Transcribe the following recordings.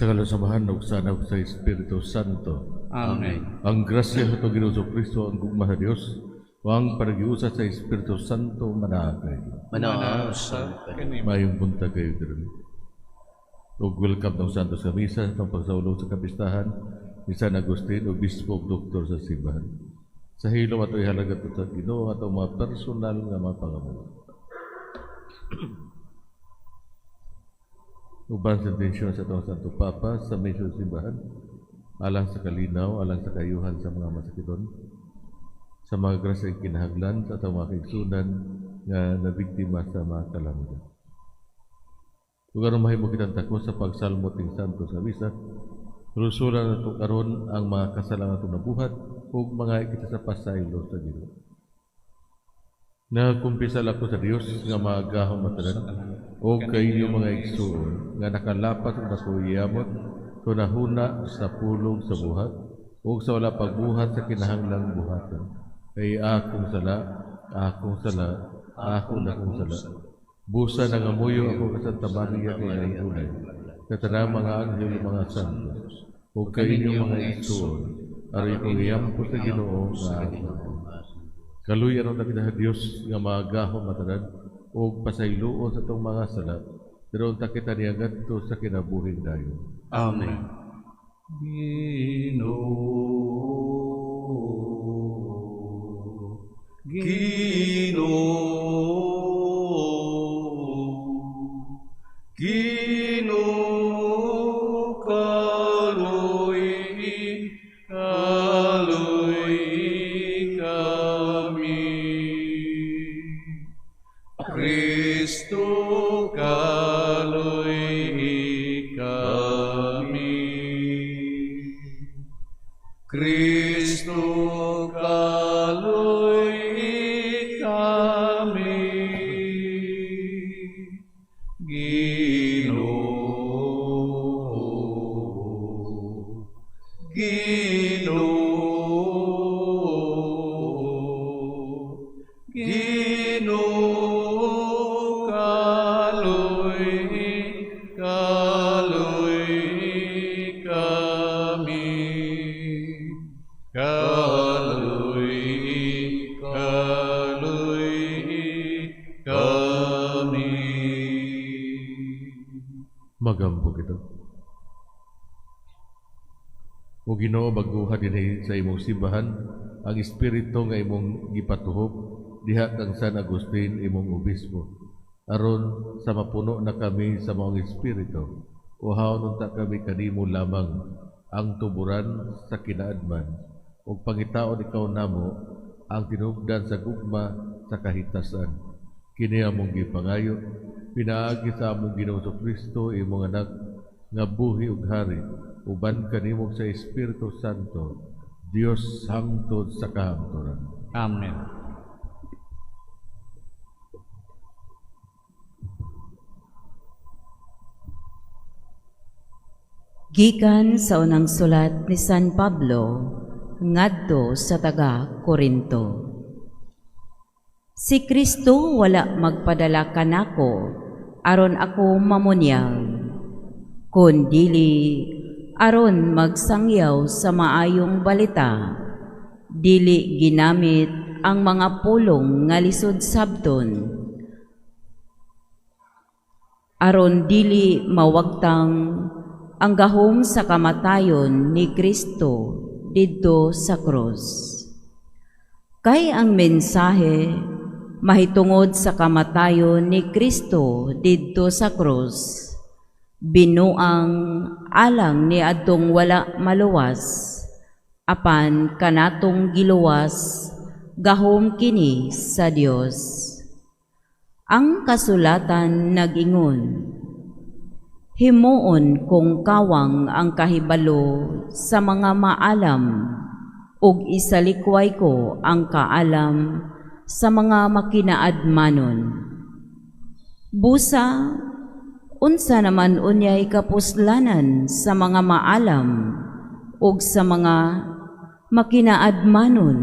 Sa ngalan sa Amahan ug sa Anak ug sa Espiritu Santo. Amen. Ang grasya sa atong Ginoo Kristo, ang gugma sa Dios, ug ang panaghiusa sa Espiritu Santo manaa kayo. Manaa sa kanimo. Maayong buntag kayo diri. Ug welcome ng Santos sa Misa sa atong pagsaulog sa kapistahan ni San Agustin, Obispo ug Doktor sa simbahan. Sa hilom ato ihalad sa Ginoo ang atong mga personal nga mga pangamuyo. Uban sa intensyon sa atong Santo Papa sa misyon sa simbahan, alang sa kalinaw, alang sa kayuhan sa mga masakiton, sa mga grasya kinahanglan sa atong mga kaigsunan nga nabiktima sa mga kalamidad. Ug aron mahimo kitang takos sa pagsalmo ting Santo sa misa, lusuran nato karon ang mga kasalangan atong nabuhat ug mga kita sa pasaylo sa Ginoo. Nagkumpisal ako sa Dios nga maagahom matanan o kay mga igsuon nga nakalapas og dako yamot hunahuna sa pulong, sa buhat ug sa wala pagbuhat sa kinahanglang buhaton. Kay akong sala, akong sala, akong dakong sala. Busa nangamuyo ako ka Santa Maria kay gulay, sa tanang mga anghel, mga santo, ug kay inyong mga igsuon, aron akong iampo sa Ginoo nga akong. Kaluyan unta kita sa Dios nga maagahom matanan ug pasayloon sa atong mga sala, pero unta kita niya ngadto sa kinabuhing dayon. Amen. Ginoo, Ginoo, Ginoo, kaluy-i, kaluy-i kami. Kristo, kaluy-i kami. Kristo, kaluy-i kami. Ginoo, Ginoo, Ginoo, kaluy-i, kaluy-i kami. Kaluy-i, kaluy-i kami. Magampo kita. O Ginoo, baguha dinhi sa imong simbahan ang espiritu nga imong gipatuhop diha kang San Agustin imong obispo, aron sa mapuno na kami sa maong espiritu, uhawon unta kami kanimo lamang ang tuburan sa kinaadman, ug pangitaon ikaw namo ang tinubdan sa gugma sa kahitasan. Kini among gipangayo pinaagi sa among Ginoo Kristo, imong anak, nga buhi ug hari uban kanimo sa Espiritu Santo, Dios hangtod sa kahangturan. Amen. Gikan sa unang sulat ni San Pablo ngadto sa taga Korinto. Si Kristo wala magpadala kanako aron ako mamunyag, kun dili aron magsangyaw sa maayong balita. Dili ginamit ang mga pulong nga lisod sabton, aron dili mawagtang ang gahom sa kamatayon ni Kristo didto sa krus. Kay ang mensahe mahitungod sa kamatayon ni Kristo didto sa krus, binuang alang ni adtong wala maluwas, apan kanatong giluwas, gahom kini sa Dios. Ang kasulatan nag-ingon, himuon kong kawang ang kahibalo sa mga maalam, ug isalikway ko ang kaalam sa mga makinaadmanon. Busa, unsa naman unyay kapuslanan sa mga maalam ug sa mga makinaadmanon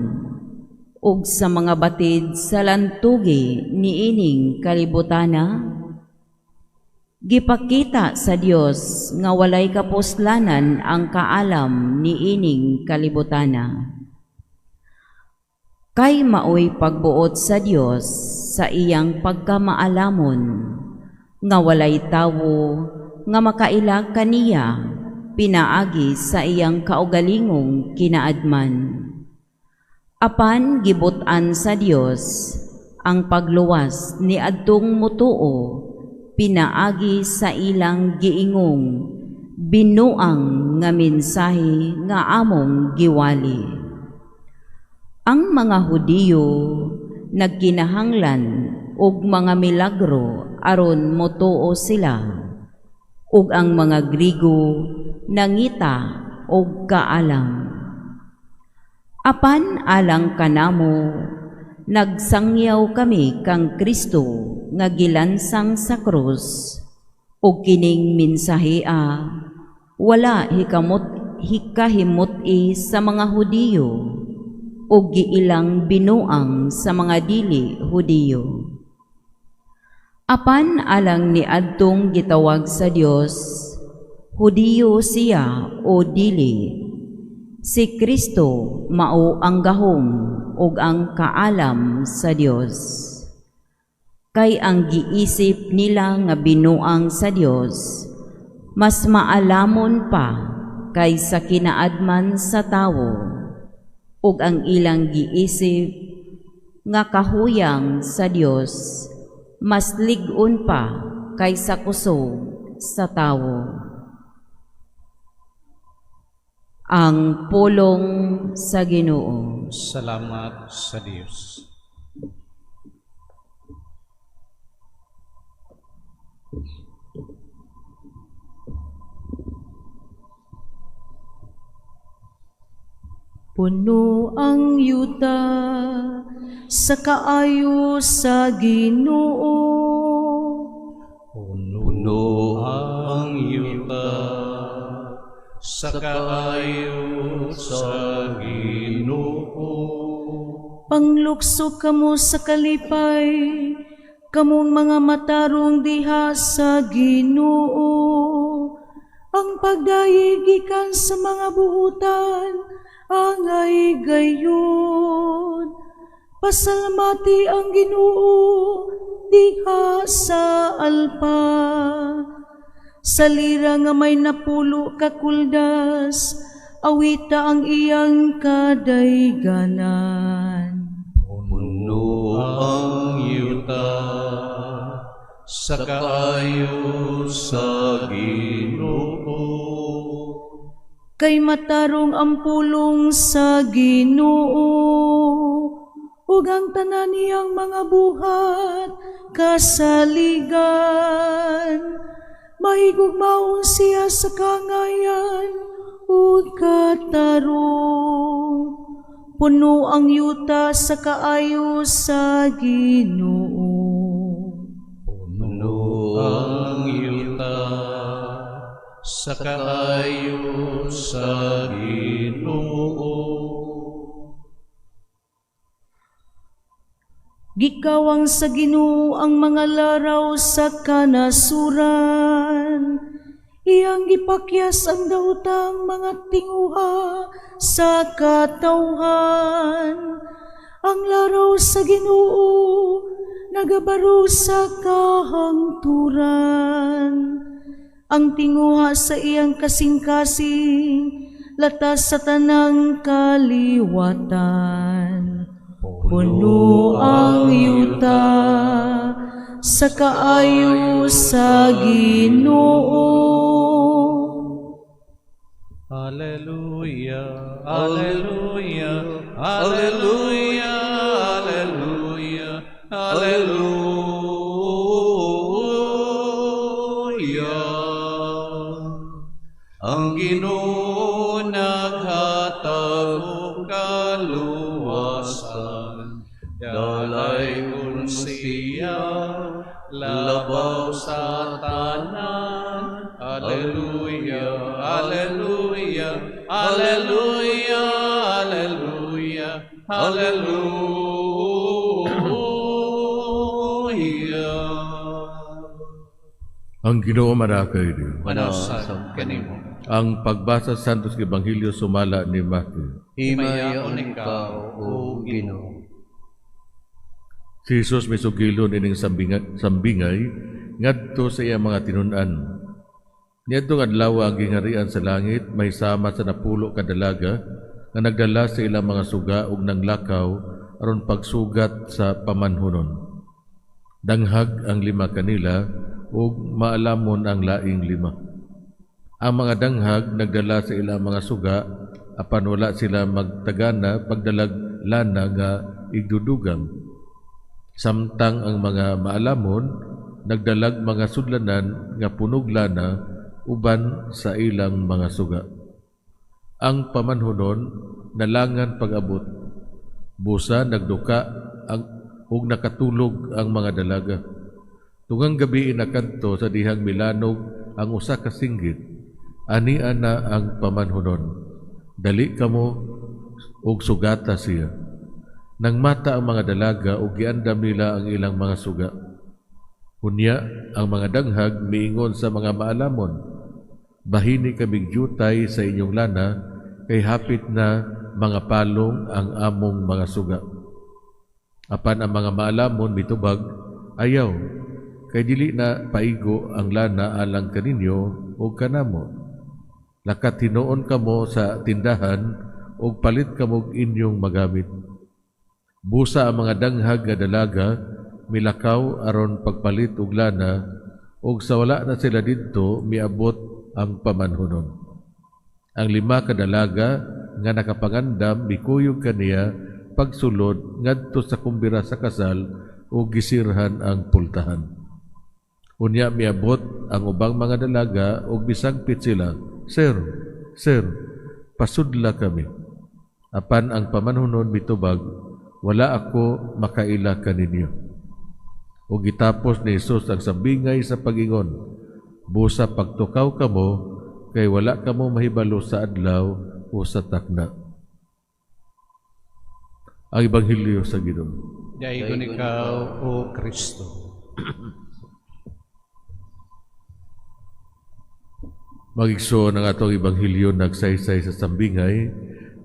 ug sa mga batid sa lantugi niining kalibutana? Gipakita sa Dios nga walay kapuslanan ang kaalam niining kalibutana. Kay maoy pagbuot sa Dios sa iyang pagkamaalamon nga walay tawo nga makaila kaniya pinaagi sa iyang kaugalingong kinaadman. Apan gibut-an sa Dios ang pagluwas ni adtong mutuo pinaagi sa ilang giingong binuang nga mensahe nga among giwali. Ang mga Hudiyo nagkinahanglan og mga milagro aron motuo sila, ug ang mga Grigo nangita og kaalam. Apan alang kanamo, nagsangyaw kami kang Kristo nga gilansang sa krus, ug kining mensahea wala hikahimut-i sa mga Hudiyo ug giilang binuang sa mga dili Hudiyo. Apan alang ni adtong gitawag sa Dios, Hudiyo siya o dili, si Kristo mao ang gahom ug ang kaalam sa Dios. Kay ang giisip nila nga binuang sa Dios, mas maalamon pa kaysa kinaadman sa tawo, ug ang ilang giisip nga kahuyang sa Dios, mas lig-on pa kaysa kusog sa tawo. Ang pulong sa Ginoo. Salamat sa Dios. Puno ang yuta sa kaayo sa Ginoo. Puno ang yuta sa kaayo sa Ginoo. Panglukso kamo sa kalipay, kamong mga matarong diha sa Ginoo. Ang pagdayeg gikan sa mga buutan angay gayon. Pasalamati ang Ginoo diha sa alpa. Sa lira nga may napulo ka kuldas, awita ang iyang kadayganan. Puno ang yuta sa kaayo sa Ginoo. Kay matarong ang pulong sa Ginoo, ug ang tanan niyang mga buhat kasaligan. Mahigugmaon siya sa kangayan ug katarong. Puno ang yuta sa kaayo sa Ginoo. Puno ang yuta sa kaayo sa Ginoo. Gikawang sa Ginoo ang mga laraw sa kanasuran. Iyang gipakyas ang daotang mga tinguha sa katawhan. Ang laraw sa Ginoo nagabaro sa kahangturan. Ang tinguha sa iyang kasing-kasing latas sa tanang kaliwatan. Puno ang yuta sa kaayo sa Ginoo. Alleluia, alleluia, alleluia, alleluia, alleluia. Ang Ginoo naghatag og kaluwasan, dalaygon siya labaw sa tanan. Alleluia, alleluia, alleluia, alleluia, alleluia. Ang Ginoo manakay Diyo. Manasad kanimo. Ang pagbasa sa Santos Ebanghelyo sumala ni Matthew. Himayaon ikaw, O Ginoo. Si Jesus misugilon ining sambingay ngadto sa iyang mga tinun-an. Niadtong adlaw, ang gingharian sa langit may sama sa 10 ka dalaga nga nagdala sa ilang mga suga ug nanglakaw aron pagsugat sa pamanhunon. Danghag ang lima kanila ug maalamon ang laing lima. Ang mga danghag nagdala sa ilang mga suga, apan wala sila magtagana pagdalag lana nga igdudugang. Samtang ang mga maalamon nagdalag mga sudlanan nga punog lana uban sa ilang mga suga. Ang pamanhunon nalangan pag-abot. Busa nagduka ang ug nakatulog ang mga dalaga. Tungang gabi nakadto sa dihang milanog ang usa ka singgit, "Ania na ang pamanhunon. Dali kamo ug sugata siya." Nangmata ang mga dalaga ug giandam nila ang ilang mga suga. Unya ang mga danghag miingon sa mga maalamon, "Bahini kamig jutay sa inyong lana kay hapit na mga palong ang among mga suga." Apan ang mga maalamon mitubag, "Ayaw, kay dili na paigo ang lana alang kaninyo ug kanamo. Lakat hinuon kamo sa tindahan ug palit kamog inyong magamit." Busa ang mga danghag nga dalaga milakaw aron pagpalit og lana, ug sa wala na sila didto miabot ang pamanhunon. Ang lima ka dalaga nga nakapangandam mikuyog kaniya pagsulod ngadto sa kumbira sa kasal ug gisirhan ang pultahan. Unya miabot ang ubang mga dalaga ug misangpit sila, "Sir, sir, pasudla kami." Apan ang pamanhunon mitubag, "Wala ako makaila kaninyo." Ug gitapos ni Jesus ang sambingay sa pagingon, "Busa pagtukaw kamo kay wala kamo mahibalo sa adlaw o sa takna." Ang Ebanghelyo sa Ginoo. Daigon ikaw, O Kristo. Mga igsoon, ang atong Ebanghelyo nagsaysay sa sambingay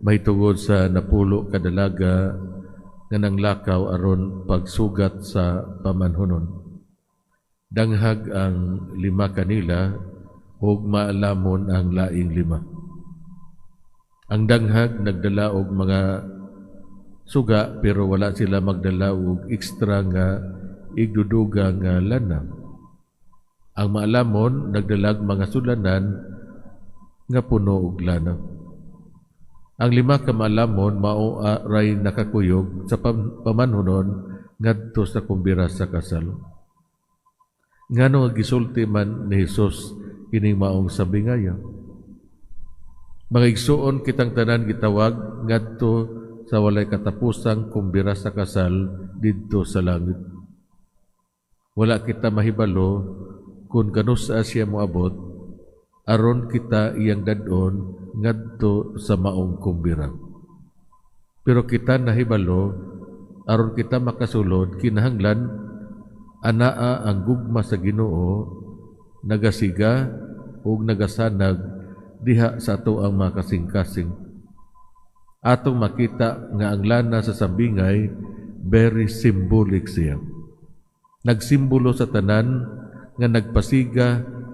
mahitungod sa 10 ka dalaga nga nanglakaw aron pagsugat sa pamanhunon. Danghag ang lima kanila ug maalamon ang laing lima. Ang danghag nagdala og mga suga pero wala sila magdala og ekstra nga igduduga nga lana. Ang maalamon nagdalag mga sudlanan nga puno og lana. Ang lima ka maalamon mao ray nakakuyog sa pamanhunon ngadto sa kumbira sa kasal. Ngano nga gisulti man ni Jesus kining maong sambingaya? Mga igsuon, kitang tanan gitawag ngadto sa walay katapusang kumbira sa kasal didto sa langit. Wala kita mahibalo kung kanusa siya moabot aron kita iyang dad-on ngadto sa maong kumbira. Pero kita nahibalo, aron kita makasulod kinahanglan anaa ang gugma sa Ginoo nagasiga ug nagasanag diha sa ato ang mga kasing-kasing. Atong makita nga ang lana sa sambingay very symbolic siya. Nagsimbolo sa tanan nga nagpasiga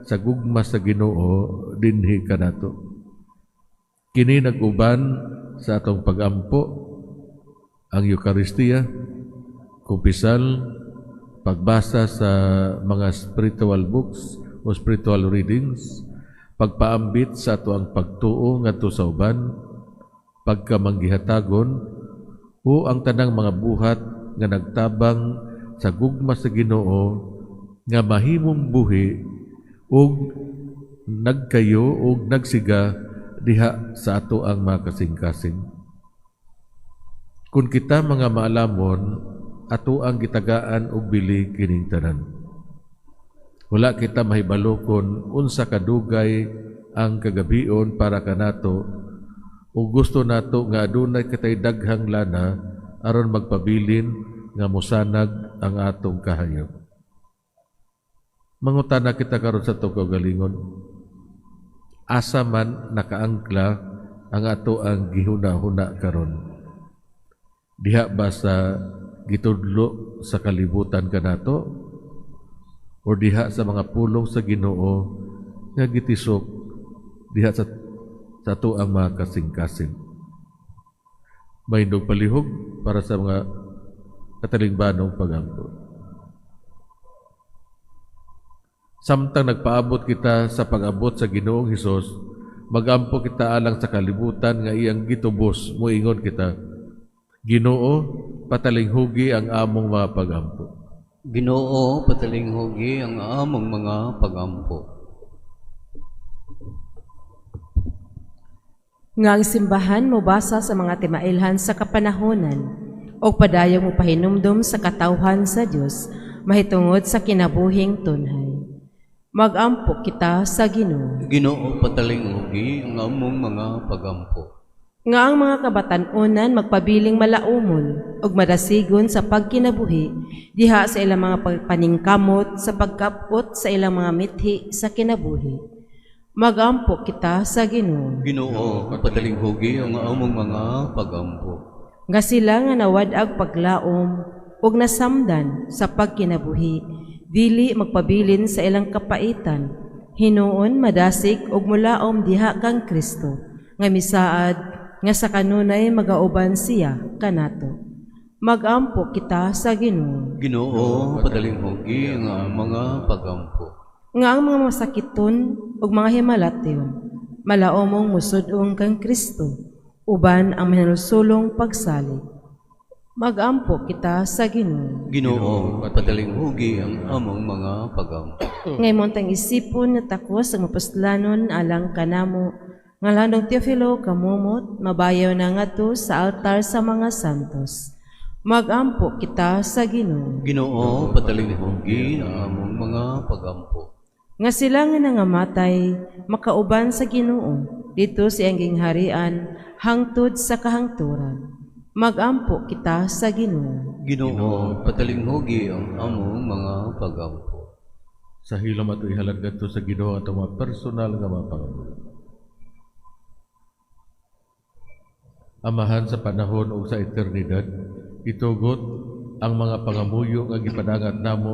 sa gugma sa Ginoo dinhi kanato. Kini nag-uban sa atong pagampo, ang Eukaristiya, kumpisal, pagbasa sa mga spiritual books o spiritual readings, pagpaambit sa ato ang pagtuo ngadto sa uban, pagkamanggihatagon, o ang tanang mga buhat nga nagtabang sa gugma sa Ginoo nga mahimong buhi ug nagkayo ug nagsiga diha sa ato ang mga kasing-kasing. Kung kita mga maalamon, ato ang gitagaan og bili kining tanan. Wala kita mahibalo kon unsa kadugay ang kagabion para kanato ug gusto nato nga adunay kitay daghang lana aron magpabilin nga mosanag ang atong kahayag. Mangutana kita karon sa atong kaugalingon. Asa man nakaangkla ang ato ang gihuna-huna karon? Diha ba sa gitudlo sa kalibutan kanato o diha sa mga pulong sa Ginoo nga gitisok diha sa ato ang mga kasing-kasing? Mahindog palihog para sa mga katalingbanong pagampo. Samtang nagpaabot kita sa pag-abot sa Ginoong Hesus, magampo kita alang sa kalibutan nga iyang gitubos, moingon kita, Ginoo, patalinghugi ang among mga pagampo. Ginoo, patalinghugi ang among mga pagampo. Nga ang simbahan mobasa sa mga timailhan sa kapanahonan og padayong mopahinumdom sa katawhan sa Dios mahitungod sa kinabuhing tunhay. Magampo kita sa Ginoo. Ginoo, patalinghugi ang among mga pagampo. Nga ang mga kabatan-onan magpabiling malaumon ug madasigon sa pagkinabuhi diha sa ilang mga paningkamot sa pagkapot sa ilang mga mithi sa kinabuhi. Magampo kita sa Ginoo. Ginoo, patalinghugi ang among mga pagampo. Nga sila nga nawad-ag paglaom ug nasamdan sa pagkinabuhi, dili magpabilin sa ilang kapaitan, hinuon madasig ug mulaom diha kang Kristo, nga misaad nga sa kanunay magauban siya kanato. Magampo kita sa Ginoo. Ginoo, patalinghugi ang mga pagampo. Nga ang mga masakiton ug mga himalation, malaomong musud-ong kang Kristo, uban ang mahinulsulong pagsalig. Magampo kita sa Ginoo. Ginoo, patalinghugi ang among mga pagampo. Ngayon tang isipon na takos ang mapuslanon alang kanamo, nga landong Teofilo kamumot, mabayaw na ngadto sa altar sa mga santos. Magampo kita sa Ginoo. Ginoo, patalinghugi ang among mga pagampo. Nga sila nga nangamatay, makauban sa Ginoo, dito sa iyang gingharian, hangtod sa kahangturan. Magampo kita sa Ginoo. Ginoo, patalinghugi ang among mga pagampo. Sa hilom ato ihalad ngadto sa Ginoo atong mga personal nga mga pangamuyo. Amahan sa panahon ug sa eternidad, itugot ang mga pangamuyo nga gipadangat namo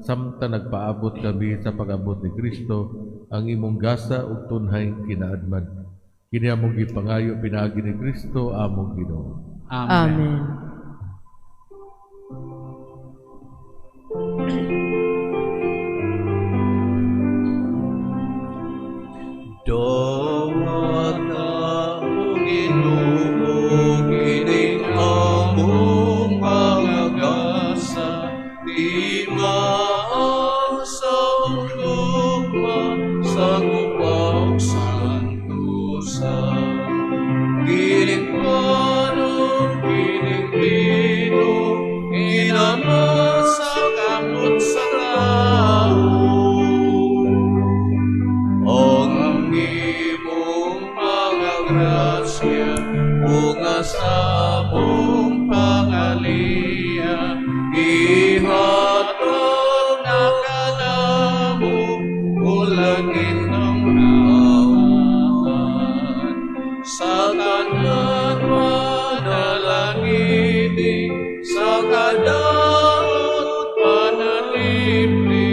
samtang nagpaabot kami sa pag-abot ni Kristo, ang imong gasa ug tunhay kinaadman. Kini among gipangayo pinaagi ni Kristo among Ginoo. Amen. Dawata o Ginoo kining among mga gasa, timaan sa ugma sa gupang santusa. Kining panon, kining bino, kinama sa kamot sa tao. Ang imong pangagrasya, bunga sa among pangaliya, ihatag na kanamo, ulangit ng amahan. Sa tanan manalangini, sa kadaot panalipli.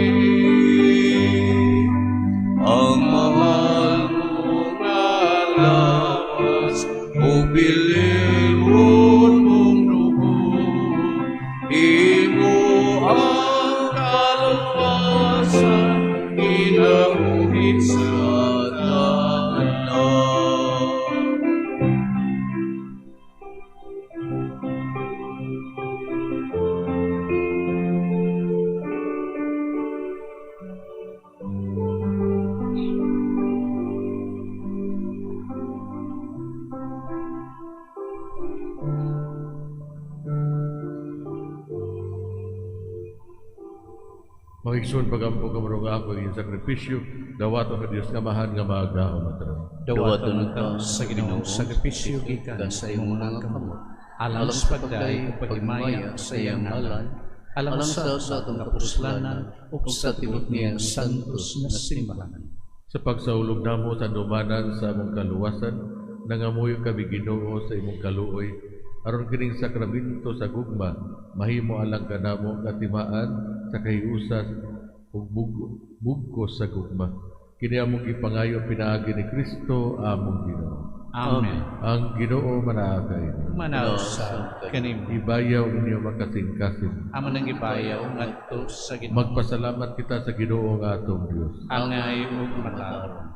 Ang mahal mong lawas, o bililon mong dugo, imo ang kaluwasan, kinabuhi sa tanan. Mga igsoon, pagampo kamarong ako ang sakripisyo, dawato sa Dios nga Amahan nga maagahom at tanan. Dawaton ka sa Ginoong sakripisyo gikan sa imong mga kamot, alang sa pagdayeg ug paghimaya sa iyang ngalan, Alang Alang sa sa atong kapuslanan kapuslanan ug sa tibuok niyang santos nga simbahan. Sa pagsaulog namo sa dumanan sa among kaluwasan, nangamuyo kami Ginoo sa imong kaluoy, aron kining sakramento sa gugma mahimo alang kanamo nga timaan sa kahiusas ug bugkos sa gugma. Kini among gipangayo pinaagi ni Kristo among Ginoo. Amen. Ang Ginoo manaa kaninyo. Manaw sa kanimo. Ibayaw ninyo makasing-kasing. Amo nang gibayaw ngadto sa Ginoo. Magpasalamat kita sa Ginoo nga atong Dios. Angay ug matarong.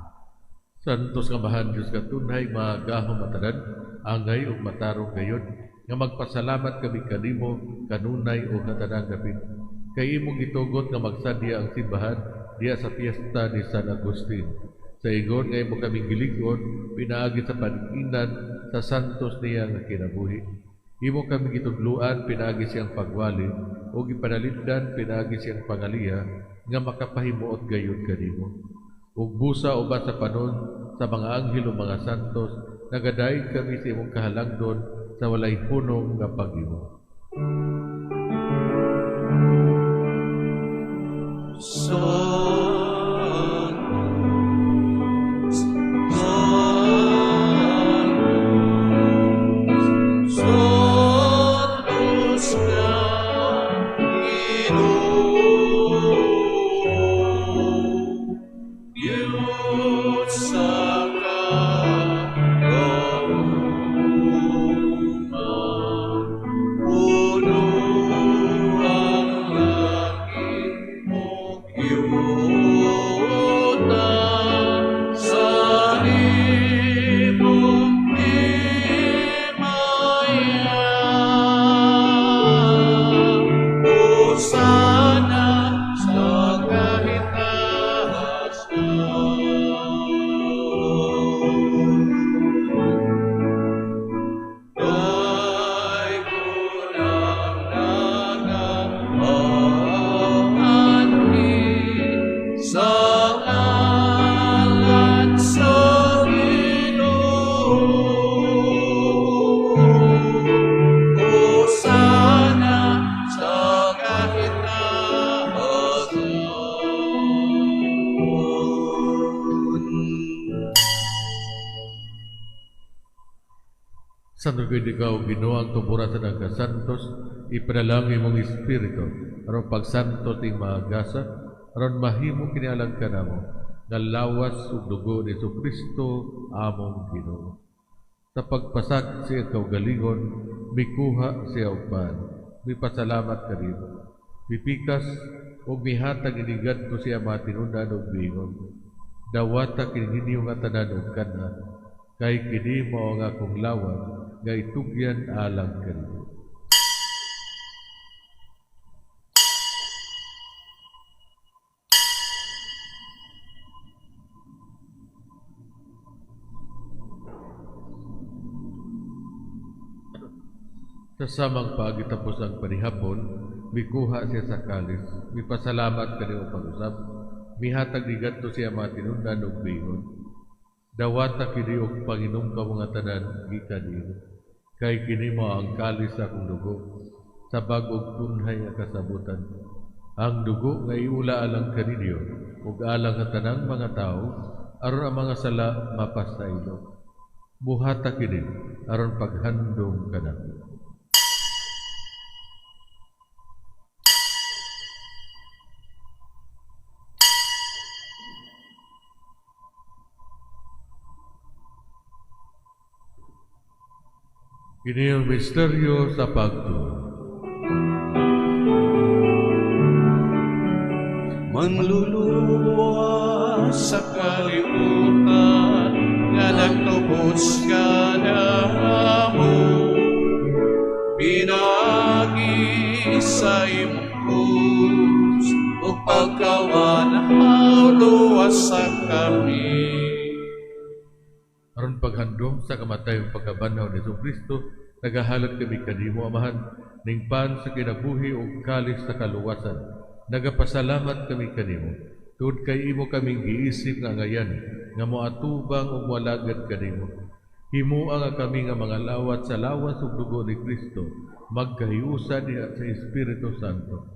Santos nga Amahan Dios katunhay magahom matanan, angay ug matarong gayod nga magpasalamat kami kanimo kanunay ug katanang gapit. Kay imong gitugot nga magsadya ang simbahan diha sa piyesta ni San Agustin. Sa ingon nga imo kaming gilig-on pinaagi sa paniinan sa santos niya nga kinabuhi. Imo kami gitudloan pinaagi siyang pagwali o gipanalindan pinaagi siyang pangaliya nga makapahimuot gayud kanimo. Ug busa uban sa panon sa mga anghel o mga santos, nagadaig kami sa imong kahalangdon sa walay hunong nga paghimo. Santos, Santos, Santos nga Ginoo, Diyos sa kagahuma, puno ang langit ug yuta sa imong himaya. Hosana sa kahitaas-an. Daygon ang nagaanhi sa ngalan sa Ginoo. Hosana sa kahitaas-an. Santo gid ikaw Ginoo ang tuburan sa nagkasantos, ipanalangin imong espiritu aron pagsantos ning mga gasa, aron mahimo kini alang kanamo nga lawas ug dugo ni Kristo among Ginoo. Sa pagpasag siya kaugalingon, mikuha siya og pan, mipasalamat kanimo, mipikas ug mihatag ini ngadto siya mga tinun-an ug miingon, dawata kini ninyo nga tanan og kana, kay kini mao ang akong lawas nga itugyan alang kanimo. Sa samang paagi tapos ang panihapon, mikuha siya sa kalis, mipasalamat kanimo pag-usab, mihatag ni gadto siya mga tinun-an ug miingon, dawata kini og panginom kamo nga tanan gikan niini, kay kini mao ang kalis sa akong dugo, sa bag-ong tunhay nga kasabutan. Ang dugo nga iula alang kaninyo ug alang sa tanang mga tawo, aron ang mga sala mapasaylo. Buhata kini aron paghandom kanako. Kini ang misteryo sa pagtuo. Manluluwas sa kalibutan nga nagtubos kanamo, pinaagi sa imong krus ug pagkawanhaw luwasa kami. Aron paghandom sa kamatay ug pagkabanhaw ni Kristo, nagahalad kami kanimo Amahan ning pan sa kinabuhi ug kalis sa kaluwasan. Nagapasalamat kami kanimo tungod kay imo kaming giisip nga ngayan nga moatubang ug moalagad kanimo. Himua nga kami nga mga lawat sa lawas ug dugo ni Kristo magkahiusa diha sa Espiritu Santo.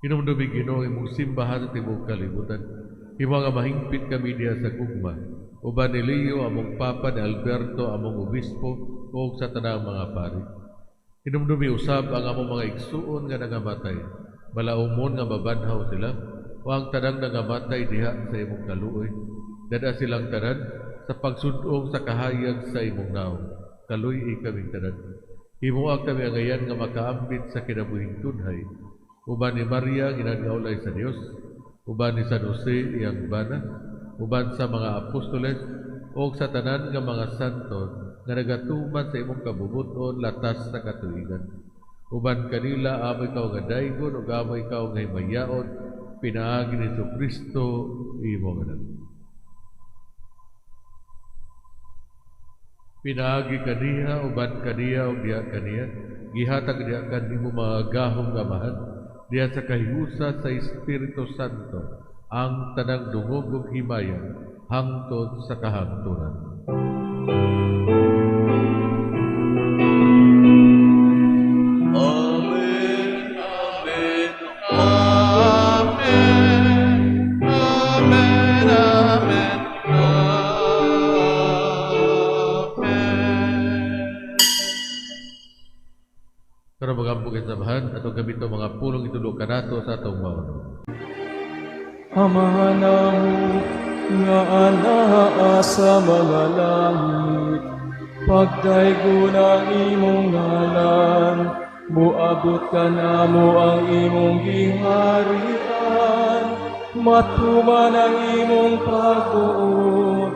Hinumdumi, Ginoo, ang imong simbahan sa tibuok kalibutan. Himua nga mahingpit kami diha sa gugma. Uban ni Leo, among Papa, ni Alberto, among Obispo, ug sa tanang mga pari. Hinumdumi usab ang among mga igsuon nga nangamatay. Malaumon nga mabanhaw sila, o ang tanang nangamatay diha sa imong kaluoy. Dada silang tanan sa pagsudong sa kahayag sa imong naong. Kaluy-i kaming tanan. Himua kami angayan nga makaambit sa kinabuhing tunhay. Uban ni Maria, ginagaulay sa Dios, uban ni San Jose, iyang bana, uban sa mga apostoles, o sa tanan nga mga santo nga nagatuman sa imong kabubuton latas sa katuigan. Uban kanila amo ikaw nga daygon ug amo ikaw nga himayaon, pinaagi ni Kristo imong anak. Pinaagi kaniya, uban kaniya ug diha kaniya, gihatag diha kanimo mga gahom nga amahan, diha sa kahiusa sa Espiritu Santo, ang tanang dungog ug himaya hangtod sa kahangturan. Amen, amen, amen, amen, amen, amen. Karon magampo kay samahan atong gamit ang mga pulong itudlo kanato sa atong maono. Amahan namo nga anaa sa mga langit, pagdaygon ang imong ngalan, moabot kanamo ang imong giharian, matuman ang imong pagbuot,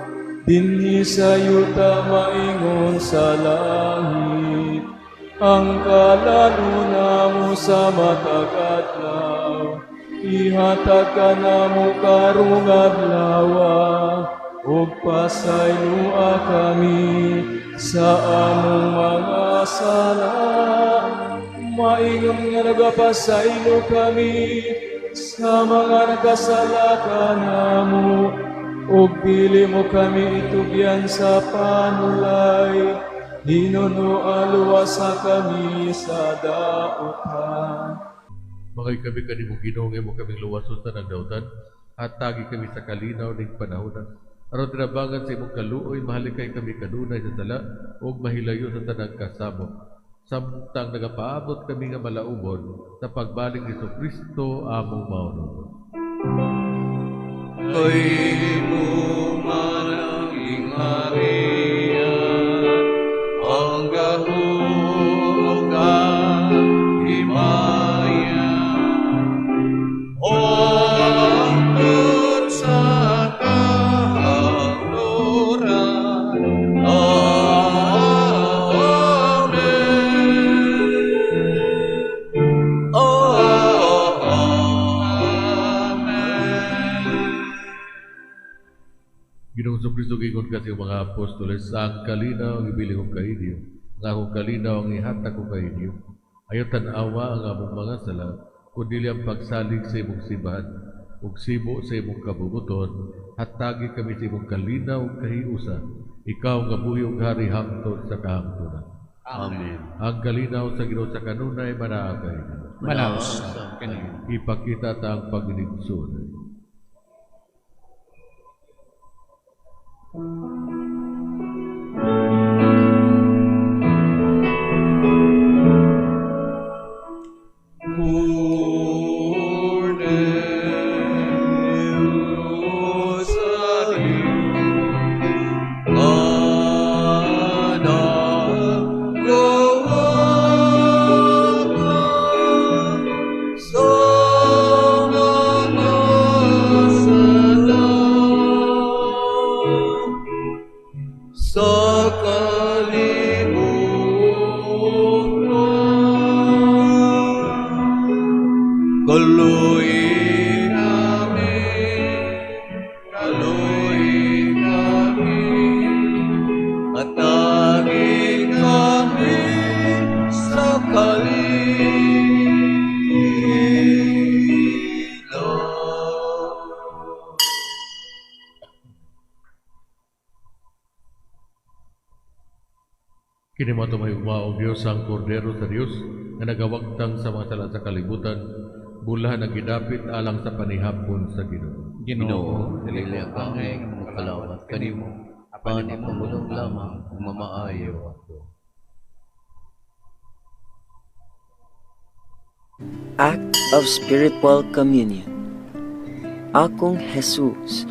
dinhi sa yuta maingon sa langit. Ang kalaluna namo sa matag adlaw, ihatag kanamo karong adlaw, ug pasayloa kami sa among mga sala, maingon nga nagapasaylo kami sa mga nagkasala kanamo, ug dili mo kami itugyan sa panulay, hinuno aluwasa kami sa dautan. Mga kami kanimo Ginoo, imo kaming luwason sa nagdautan, hatagi kami sa kalinaw ning panahona. Aron tinabangan sa imong kaluoy, mahalikay kami kanunay sa sala ug mahilayo sa tanang kasamok. Samtang nagapaabot kami nga malaubon sa pagbalik ni Kristo among maono. Kay imo man ang gingharian, ang gahom ug ang himaya, hangtod sa kahangturan. Amen. Amen. Ginoong Kristo, giingon ka sa iyong mga apostoles, ang kalinaw ang ibilin ko kainyo, ang akong kalinaw ang ihatag ko kainyo. Ayaw tan-awa ang among mga sala, kundi ang pagsalig sa imong simbahan, ug sibo sa imong kabubuton, hatagi kami sa imong kalinaw ug kahiusa, ikaw nga buhi ug hari hangtod sa kahangturan. Amen. Ang kalinaw sa Ginoo sa kanunay manaa kaninyo. Manaa usab kaninyo. Ipakita ta ang pagninigsuon. Cornelius Ana sa mga sala sa kalibutan. Kaluoy kami, kaluoy kami, hatagi kami sa kalinaw. Kini mao mahigugmaong Dios, ang Kordero sa Dios nga nagawagtang sa mga sala sa kalibutan, bulahan ang gidapit alang sa panihapon sa Ginoo. Ginoo, dili ako angay nga mokalawat kanimo, apan ipamulong lamang ug mamaayo ako. Act of Spiritual Communion. Akong Jesus,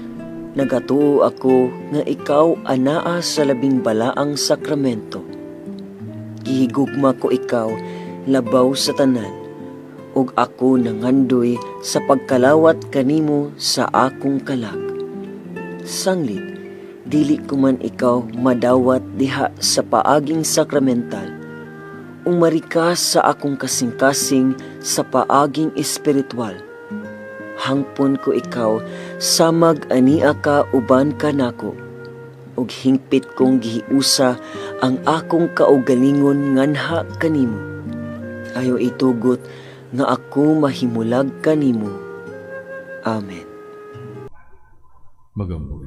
nagatuo ako nga ikaw anaa sa labing balaang sakramento. Gihigugma ko ikaw labaw sa tanan, ug ako nangandoy sa pagkalawat kanimo sa akong kalag. Sanglit, dili ko man ikaw madawat diha sa paaging sakramental. Umari ka sa akong kasing-kasing sa paaging espiritual. Hangpon ko ikaw samag ania ka uban kanako, ug hingpit kong gihiusa ang akong kaugalingon nganha kanimo. Ayaw itugot nga ako mahimulag kanimo. Amen. Magampo.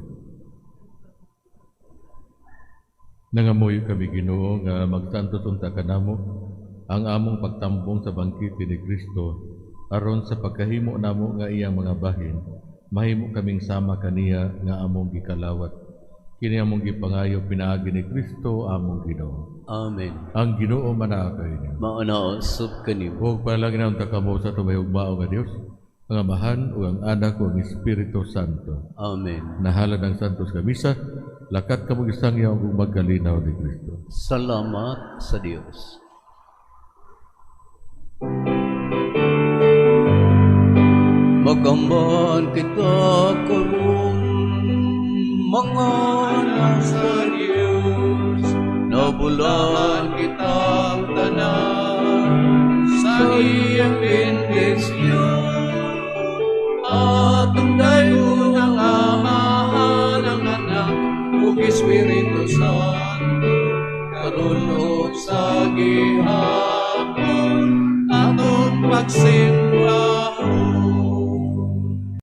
Nangamuyo kami, Ginoo, nga magsantos unta kanamo ang among pagtambong sa bangkite ni Kristo aron sa pagkahimo namo nga iyang mga bahin, mahimo kaming sama kaniya nga among gikalawat. Kini among gipangayo pinaagi ni Kristo among Ginoo. Amen. Ang Ginoo manaa kaninyo. Mauna usab kanimo. Ug panalangin unta kamo sa tumahugmao nga Dios, ang Amahan ug ang Anak ug ang Espiritu Santo. Amen. Nahalan ang Santos nga Misa, lakat kamo gisangyaw ug magkalinaw ni Kristo. Salamat sa Dios. Magamban kita karon mga anak sa Dios, nabulan kitang tanan sa iyang bendisyon. Atong dayon ang Amahan, ang Anak ug Espiritu Santo, karon ug sa gihapon atong pagsimba.